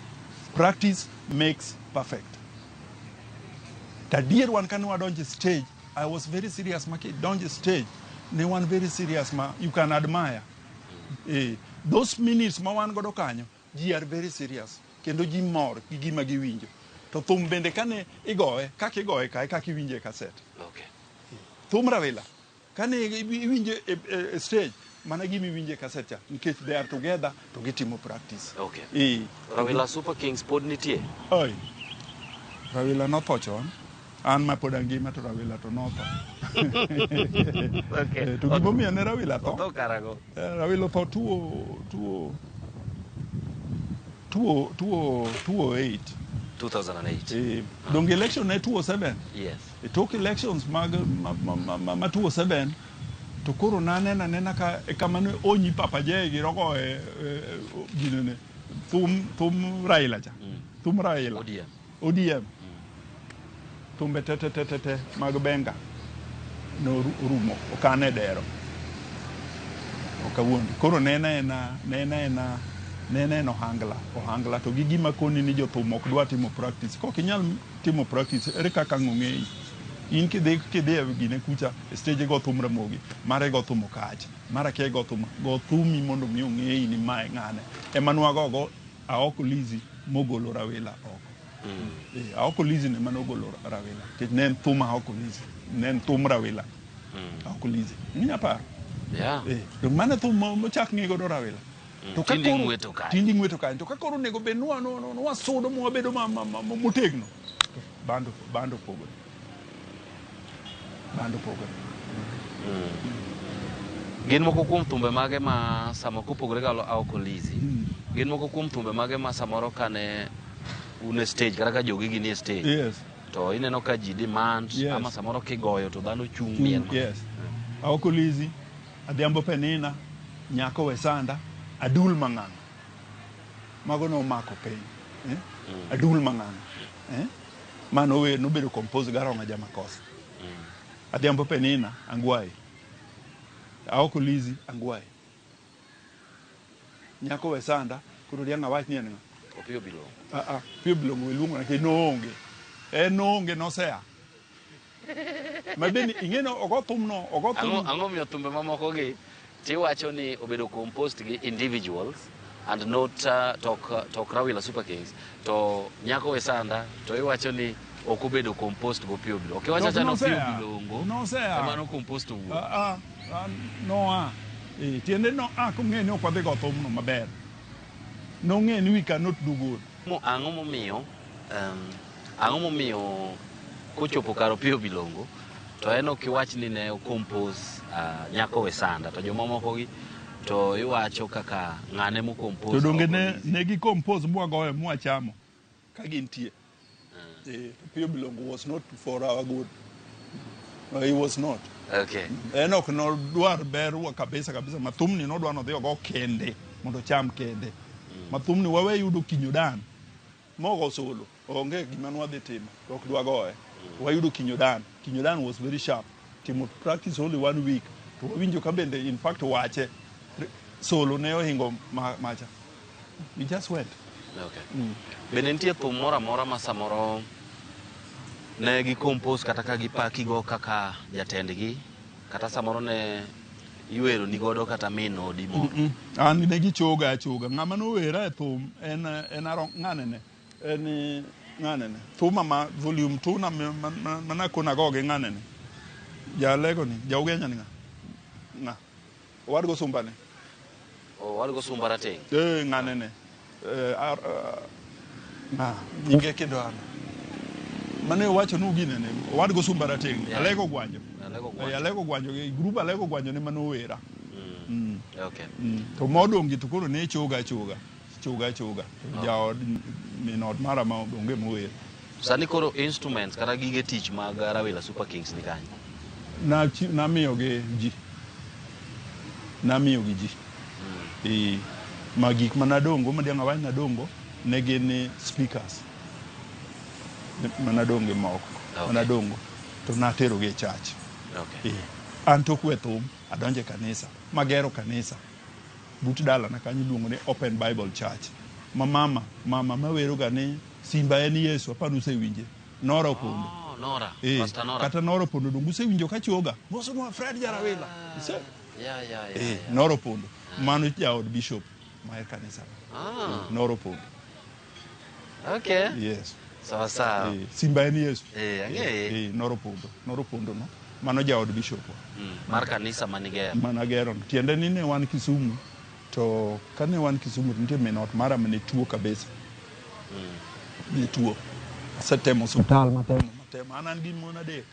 Practice makes perfect. To adier wan kane wadonjo e stage, I was very serious ma kidonjo e stage, ne wan very serious ma you can admire. Those minutes ma wan godo kanyo, ji are very serious. Kendo ji mor gi gima giwinjo. To thum bende kane igoye, kaka igoye kae, kaka iwinje e cassette. Okay. Thum Rawila, kane iwinje e stage, mana gima iwinje e cassette cha, nikech they are together to gitimo practice. Okay. Rawila Super Kings pod nitie? Oi. Rawila notho chon. An ma pod angima to Rawila to notho. Okay. To gimomiyo ne Rawila tho? Otho karago? Rawila otho 208. 2008. Donge election ne 2007? Yes. E tok elections mag ma 2007 to koro naneno anena ka kama ne onyi Papa J gi rogo e ginene thum Raila cha. Thum Raila. ODM. ODM. Thumbe te te te te te mag benga norumo okane dero. Ok awuondi. Koro nena en ohangla to gi gima koni ni jothum ok dwa timo practice. Kok inyal timo practice, ere kaka ang' ong'eyi? In kidhi e gine kucha, e stage go thum Ramogi, mare go thum Okach, mara kia go thum, go thumi mondo mi ong'eyi ni mae ng'ane. Ema nwagogo Aoko Lizzy mogolo Rawila oko. Aoko Lizzy ne manogolo Rawila. Nikech ne en thum Aoko Lizzy, ne en thum Rawila. Aoko Lizzy. Inya paro? Yeah. To mano thum mochak ng'e godo Rawila. To ka Tinde koro ng'weto kanyo. Tinde ng'weto kanyo. To ka koro onego bed nwasudo mwabedo motegno. To bando pogore. Bando pogore. Gin moko kuom thumbe mage ma sama kopogore ga Aoko Lizzy. Gin moko kuom thumbe mage ma samoro kane un e stage kata ka jogi gini e stage. Yes. To ineno ka ji demand Yes. ama samoro kigoyo to dhano chung' miel. Yes. Aoko Lizzy, Adhiambo Penina, Nyako Wesanda, Adul Mang'ang'. Mago nomako piny. Adul Mang'ang'. Mano nobedo compose Garonga Jamakosa. Adhiambo Penina, Angwai. Aoko Lizzy, Angwai. Nyako Wesanda, koro diang' awach ni en ng'a? Opiyo Bilongo. Opiyo Bilongo iluongo nikech noonge. En noonge nosea. Ma bende ing'e no ogo thumno, ogo thum. Ang'o miyo thumbe mamoko gi tiwacho ni obedo composed gi individuals and not tok Rawila Super Kings to Nyako Wesanda to iwacho ni ok obedo composed go Opiyo Bilongo. Ok iwacho acha ni Opiyo Bilongo. Nosea. Ema no composed owuon. Noa. Tiende no kong'e ni ok wadhi go thumno maber. Nong'e ni we cannot do good. Ang'o momiyo kochopo kar Opiyo Bilongo to en ok iwach ni ne ocompose Nyako Wesanda to jomamoko gi to iwacho kaka ng'ane mocompose. To donge ne gi compose mwagoyo mwachamo ka gintie. Opiyo Bilongo was not for our good. No, he was not. Okay. En ok nodwar ber kabisa kabisa. Ma thumni nodwa nodhi ogo kende mondo ocham kende. Ma thumni wawe yudo Kinyo Dan mogo solo onge gima nwadhi timo ok dwa goye. Wayudo Kinyo Dan. Kinyo Dan was very sharp. Timo practice only 1 week. To wawinjo ka bende in fact wache solo ne ohingo macha. We just went. Okay. Bende nitie thum moro amora ma samoro ne gi compose kata ka gipaki go kaka jatendgi kata samoro ne iwero ni godo kata min odi moro. An ne gichoga achoga. Ng'ama nowera e thum en ng'anene. En ng'anene. Thuma ma volume 2 na manakona go gi ng'anene. Jalego ni, jaugenya ni ng'a? Ng'a? Owadgo sumba ne. Owadgo sumba rateng'. Ng'anene. Ng'a? Nyinge kendo an. Mane owacho nu ginene. Owadgo sumba rateng'. Alego Gwanjo. Alego Gwanjo. Group Alego Gwanjo ne manowera. Okay. To modong' gi to koro ne choga achoga. Choga achoga. Jaod min ot mara ma onge mower. Sani koro instruments kata gige tich mag Rawila Super Kings ni kanye? Namiyo gi ji. Namiyo gi ji. Ma gik manadongo, madiang' awach nadongo, ne gin speakers. Manadongo moko. Okay. Manadongo. To natero gi e church. Okay. An tok we thum, adonjo e kanisa. Magero kanisa. But dalana kanyo iluongo ni Open Bible Church. Ma mama mawero ga ni Simba en Yesu, apani usewinje. Nora Opondo. Nora. Pastor Nora. Kata Nora Opondo donge usewinjo ka choga. Mosonwa Fred Jarawila. Yeah. Nora Opondo. Mano jaod bishop mar kanisa. Nora Opondo. Okay. Yes. Sawa sawa. Simba en Yesu. Ang'eye. Nora Opondo. Nora Opondo no. Mano jaod bishop. Mar kanisa manigero. Managero. Tiende ni ne wan Kisumu. To kane wan Kisumu to nitie min ot mara mane tuo kabisa. Ne tuo. Asetemo osiptal matemo. An gi mon adek.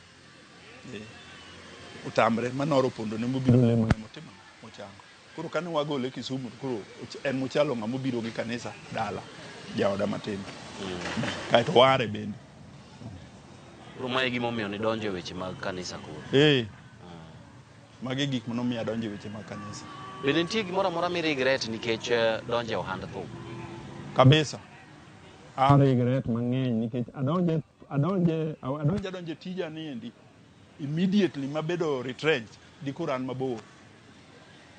Otamre ma Nora Opondo ne mobiro lemo ne motimo mochango. Koro kane wagole Kisumu to koro en mochalo ng'ama obiro gi kanisa dala. Jaoda matin. Kaeto ware bende. Koro mae e gimomiyo nidonjo e weche mag kanisa koro. Eh. Magi e gik manomiyo adonjo e weche mag kanisa. Bende nitie gimoro amora mi regret nikech donjo e ohand thum? Kabisa. A regret mang'eny nikech adonje adonje adonje adonje tija ni endi immediately mabedo retrenched dikoro an mabor.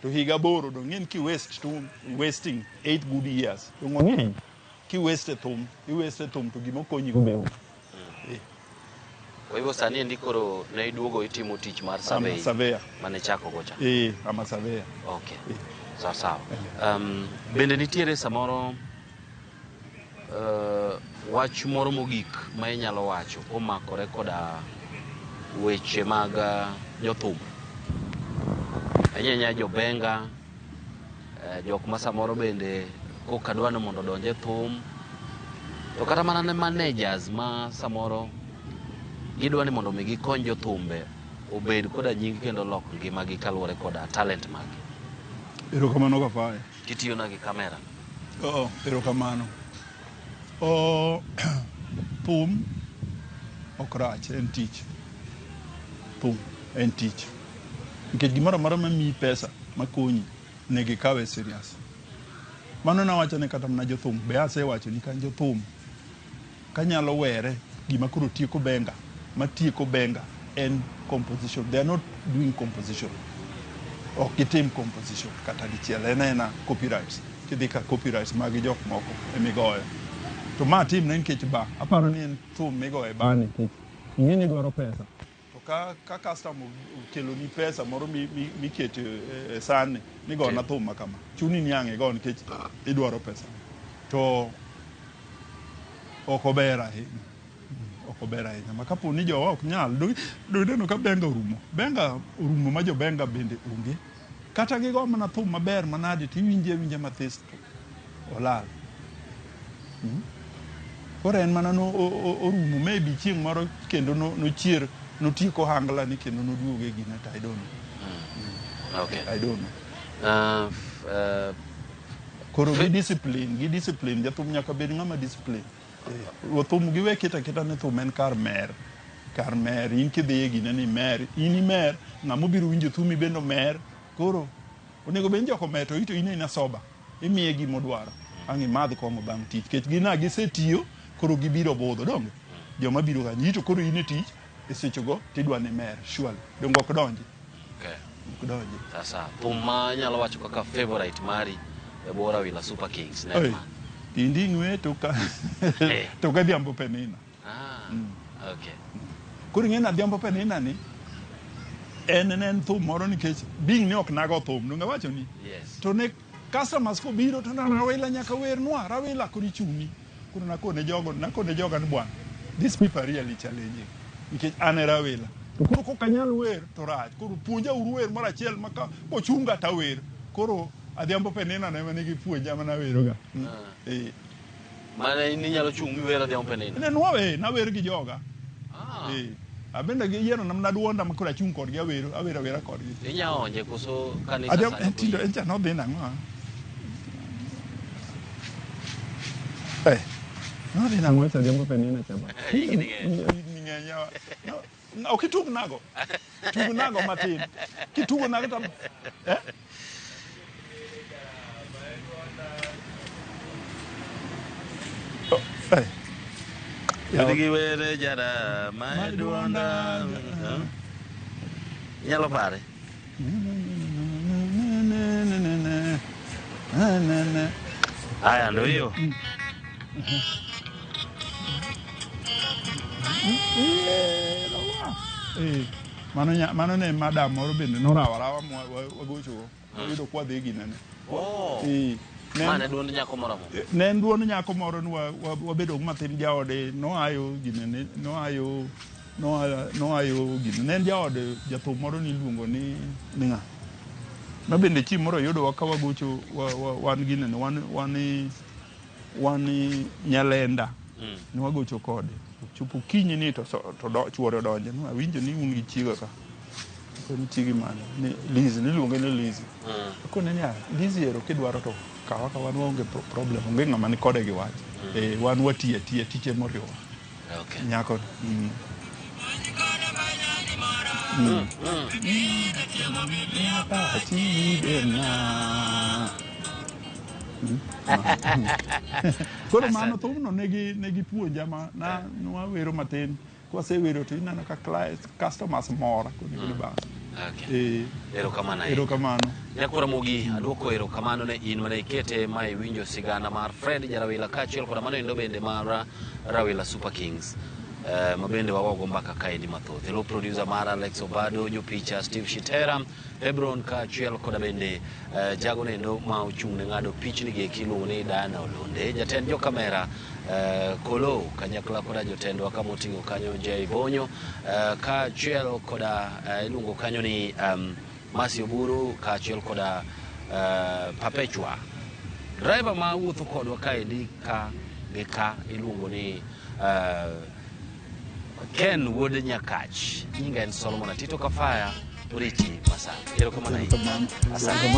To higa aboro dong' ing'e ni ki waste to wasting 8 good years. Dong' ong'eny. Ki waste thum, i waste thum to gima okonyi go be onge. Eh. Kwa hivyo sani endi koro ne iduogo itimo tich mar survey surveyor. mane ichako go cha. Eh, I'm a surveyor. Okay. Sawa sawa. Bende nitiere samoro wach moro mogik ma inyalo wacho komakore koda weche mag jothum? Ahinya ahinya jobenga, jok ma samoro bende koka dwa ni mondo odonj e thum, to kata mana ne managers ma samoro gidwa ni mondo mi gikony jothumbe obed koda nying kendo lok ngimagi kaluwore koda talent maggi. Erokamano Kafaya. Titiyo na gi kamera. Oh, erokamano. Oh, thum ok rach, en tich. Thum en tich. Nikech gimoro amora mamiyi pesa makonyi, onego ikawe serious. Mano nawacho ne kata mana jothum, be asewacho ni kan jothum kanyalo were gima koro tieko benga, matieko benga en composition. They are not doing composition. Ok gitim composition kata dichiel, en aena copyrights. Kidhi ka copyrights mag jok moko emigoyo. To ma timre nikech ba, aparo ni en thum migoyo e bar nikech ing'e ni idwaro pesa. To ka customer okeloni pesa moro miketo e san ni gona thum ma kama, chuni ni ang' igo nikech idwaro pesa. To ok ober ahinya. Ok ober ahinya. Ma kapo ni jowa ok nyal, do ineno ka benga orumo. Benga orumo ma jo benga bende onge. Kata gigo mana thum maber manade to iwinje awinja mathis to olal. Koro en mana no orumo, maybe chieng' moro kendo nochier, notiek ohangla ni kendo noduog e gine to I don't know. Okay. I don't know. Koro gi discipline, jathum nyaka bed ng'ama discipline. Thum giwe keta keta ni thum en kar mer. Kar mer, in kidhi e gine ni mer, in imer, ng'ama obiro winjo thumi bende omer. Koro onego bed ni jok omer to ito in aina soba. Imiye gima odwaro. Ang' imadh kong'o bang' tich. Nikech gin a gisetiyo, koro gibiro budho, donge? Joma biro kanyo, ito koro in e tich, e sechego tidwa ni mer, surely. Donge ok donji? Okay. Ok donji. Sasa, thum ma inyalo wacho kaka favorite mari e bwo Rawila Super Kings, ne Oi, ma? Tindi ng'we to ka to ka Adhiambo Penina. Okay. Koro ing'e ni Adhiambo Penina ni en ne en thum moro nikech being ni ok nago thum, donge awacho ni? Yes. To ne customers kobiro to na Rawila nyaka wernwa, Rawila koro ichuni. Koro nakone jogo, nakone joga ni bwana, these people are really challenging. Nikech an e Rawila. To koro kok anyal wer to rach. Koro puonja uru wer moro achiel ma ka kochunga to awer. Koro Adhiambo Penina ne nigi puonja mana weroga. Mane in inyalo chung' miwer Adhiambo Penina? Ne nwawe, nawer gi joga. Abende giyiero na mana duonda ma koro achung' kodgi awero, awero awera kodgi. Inya onje koso kanisa Adhiambo, sani tindo, en cha nodhi nang'o? Nodhi nang'o cha Adhiambo Penina cha ba? Higni ng'eny. Higni ng'eny, yawa. No, no, ok itug nago. Tug nago matin. Kitugo nago to Oh, Yawgi were jara, ma duonda. Inyalo pare? Haya, ndo hiyo. Mano ne madam moro bende norawo arawa wagochogo. Wayudo kwa dhi ginene. Ma ne duond nyako moro amora? Ne en duond nyako moro ni wabedo mathin jaode noayo ginene, noayo ginene. Ne en jaode jathum moro niluongo ni ng'a? Ma bende chieng' moro oyudowa ka wagocho, wan ginene, wan Nyalenda. Ne wagocho kode. Chopo okinyi ni to chuore odonjo. Ne awinjo ni un gi chiega ka. Akoni chiegi mane? Ni Liz, niluonge ni Liz. Akone ni, Liz ero kidwaro to Kawa ka wan waonge problem, onge ng'ama ni kode gi wach. Wan watiyo atiya tich emoriwowa. Okay. Nyako. Koro mano thumno negi puonja ma na nwawero matin. Kwasewero to ineno ka customers mor koni bas. Okay. Erokamano. Erokamano. Nyakora Mogi, aduoko erokamano ne in mane ikete ma iwinjo sigana mar Fred Jarawila kaachiel koda mano endo bende mar Rawila Super Kings. Ma bende wagogo mbaka kaendi mathoth. Elo producer mar Alex Obado, jopicha Steve Shitera, Hebron kaachiel koda bende jago nendo ma ochung' ne ng'ado pichni gi eki iluongo ni Diana Olonde, jatend jo kamera Kolo kanyakla koda jotendwa kama oting'o kanyo Jay Bonyo, kaachiel koda iluongo kanyo ni Masi Oburu kaachiel koda Perpetua. Driver ma wuotho kodwa kaendi ka gi ka iluongo ni Ken Wuod Nyakach. Nyinga en Solomon Atito Kafaya, oriti masani. Erokamano ahinya. Asante.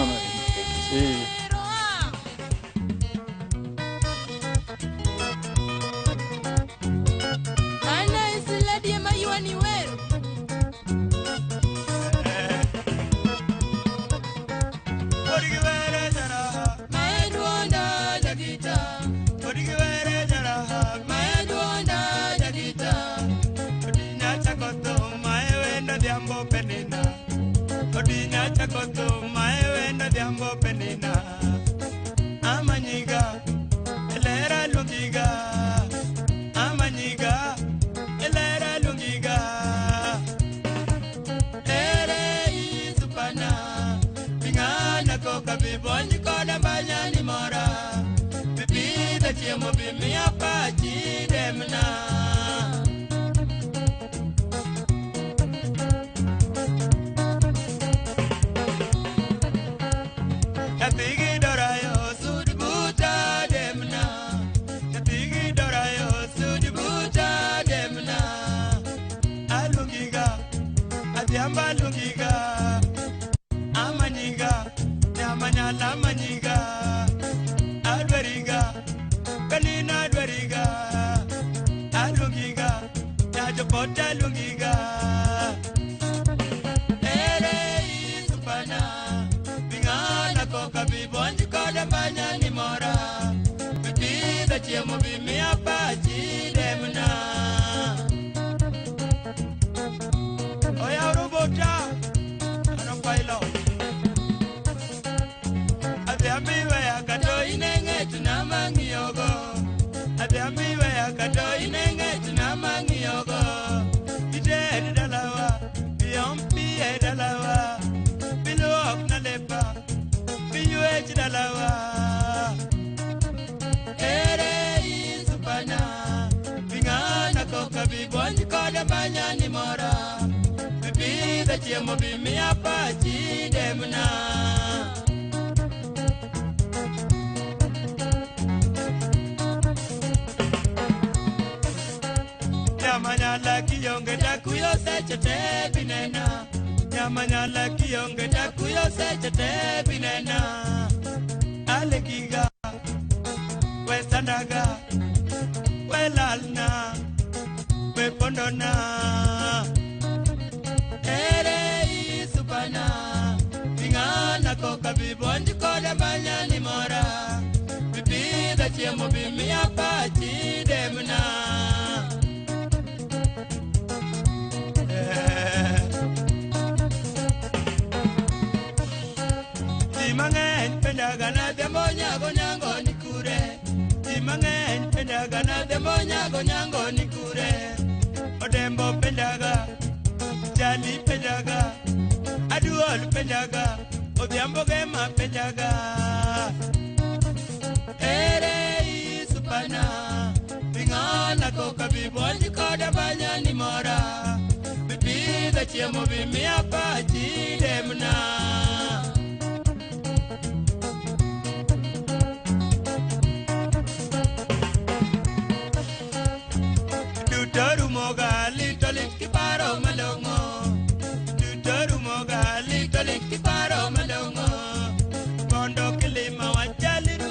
Kilima wachali.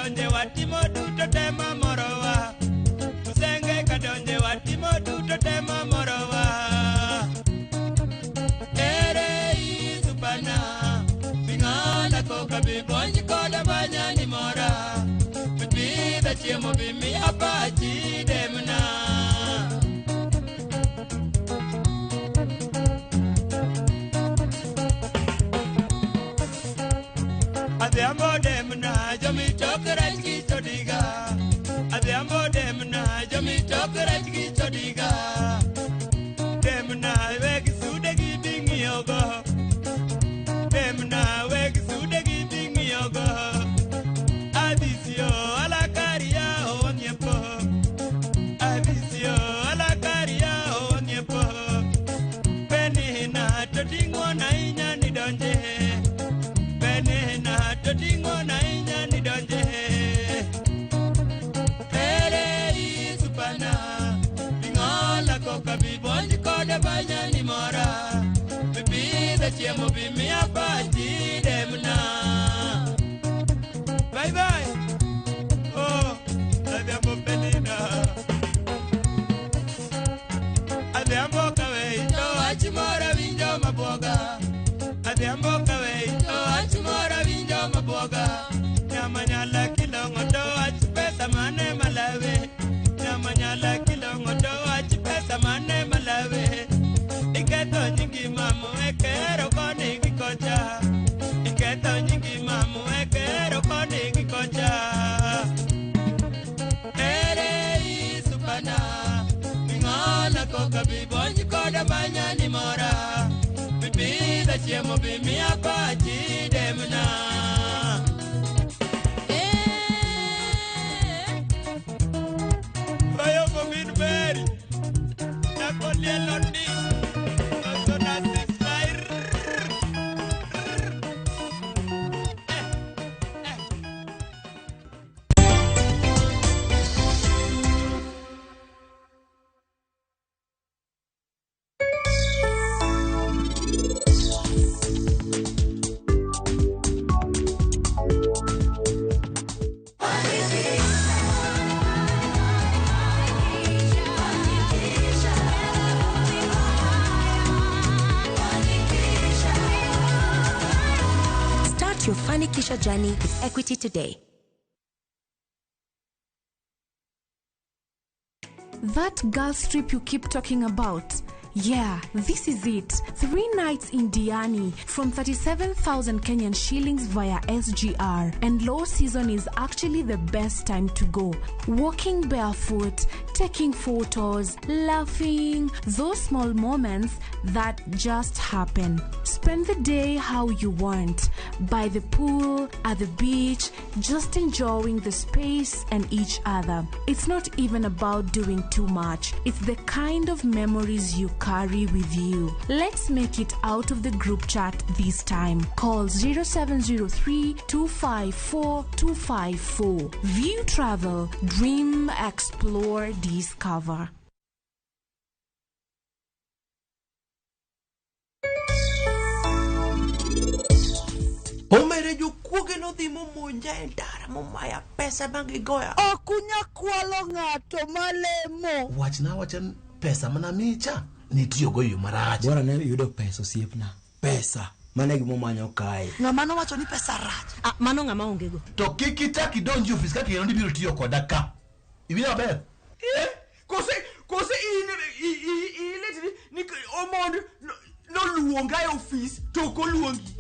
kadonje watimo duto te mamorowa. Usenge kadonje watimo duto te mamorowa. Ere isupana, bing'ala koka bibonj koda manyani mora. Bipidha chiemo bimiya pachi demna. Adhiambo demna jomi tok rech gi chodiga. Adhiambo demna jomi tok rech gi chodiga. Demna weg sude gi bing'iyogo. Demna weg sude gi bing'iyogo. Adisio alakaria onyiepo. Adisio alakaria onyiepo. Penina to ting'o na inya ni donje. Penina to ting'o na inya ni donje. Ere isupana, bing'ola koka bibonj koda banyani mora. Bipidha chiemo bimiya pachi demna. Bye bye. Oh, adhiambo penina. Adhiambo kawe to wach mora winjo mabuoga. Adhiambo kawe to wach mora winjo mabuoga. Nyamanyala kilong'o to wach pesa mane malawe. Nyamanyala kilong'o to wach pesa mane malawe. Iketho nyingi mamu ekero koni gi kocha. Iketho nyingi mamu ekero koni gi kocha. Ere isupana, bing'ola koka bibonj koda manyani mora. Bipidha chiemo bimiya pachi demna. Oyogo min Mary, nyako liel ondi, losona six nine. Start your Fanikisha journey with Equity today. That girls trip you keep talking about. Yeah, this is it. 3 nights in Diani from 37,000 Kenyan shillings via SGR. And low season is actually the best time to go. Walking barefoot, taking photos, laughing, those small moments that just happen. Spend the day how you want. By the pool, at the beach, just enjoying the space and each other. It's not even about doing too much. It's the kind of memories you carry with you. Let's make it out of the group chat this time. Call 0703 254 254. View Travel, dream, explore, discover. Omere jokuoge nodhi momonja e ndara momaya pesa magigoya. Ok unya kwalo ng'ato malemo. Wachna wacha ni pesa mana micha nitiyogo e yo marach. Bora ne yudo pesa osiepna. Pesa. Mano e gima omanyo kae. Ng'ama nowacho ni pesa rach. Ah, mano ng'ama onge go. To kik ichak idonj e ofis kaka kendo ibiro tiyo koda ka. Iwinjo maber? Kose in ilet ni Omondi noluonga e ofis to ok oluongi.